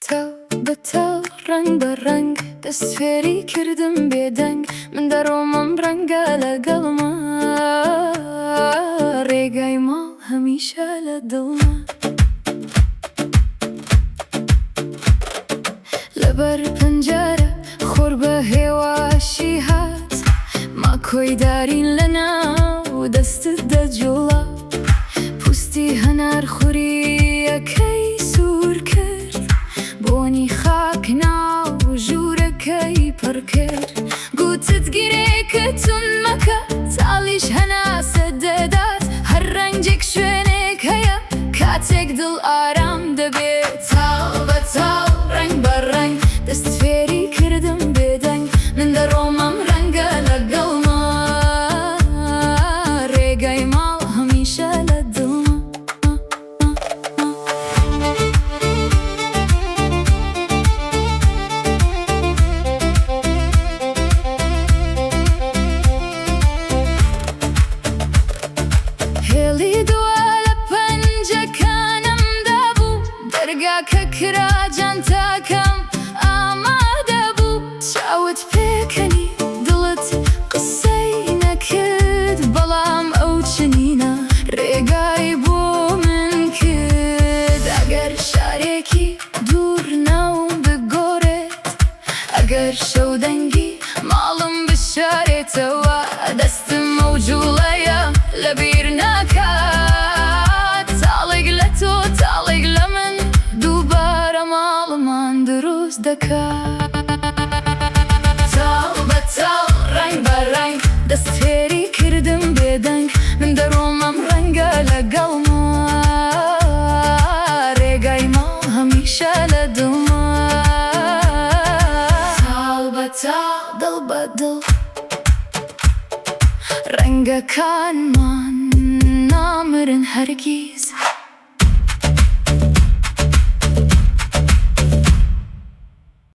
تەو بە تەو ڕەنگ بە ڕەنگ دەست فێری کردم بێدەنگ من دەڕۆمم ڕەنگە لەگەڵما ڕێگای ماڵ هەمیشە لە دڵما. لەبەر پەنجەرە خۆر بە هێواشی هات ماکۆی دارین لە ناو دەستت دەجوڵا پوستی هەنار خورییەکەی سوور کرد بۆنی خاک ناو ژوورەکەی پڕ کرد گوتت گرێکە توند مەکە تاڵیش هەناسە دەدات هەر ڕەنگێک شوێنێک هەیە کاتێک دڵ ئارام دەبێت تاڵ بە تاڵ ڕەنگ بە ڕەنگ دەست فێری کردم بێدەنگ من دەڕۆمم ڕەنگە لەگەڵما ڕێگای ماڵ هەمیشە لە دڵما. هێڵی دوا لە پەنجەکانمدا بوو دەرگاکە کرا جانتاکەم ئامادە بوو چاوت پێکەنی دڵت قسەی نەکرد بەڵام ئەو چنینە ڕێگای بۆ من کرد ئەگەر شارێکی دوور ناوم بگۆڕێت ئەگەر شەو دەنگی ماڵم بشارێتەوە دەستم ئەو جوڵەیە لەبیر ناکات تاڵێک لە تۆ تاڵێک لە من دووبارە ماڵمان دروست دەکات. تاڵ بە تاڵ ڕەنگ بە ڕەنگ دەست فێری کردم بێدەنگ من دەڕۆمم ڕەنگە لەگەڵما ڕێگای ماڵ هەمیشە لە دڵما تاڵ بە تاڵ دڵ بە دڵ ڕەنگەکانمان نامرن هەرگیز.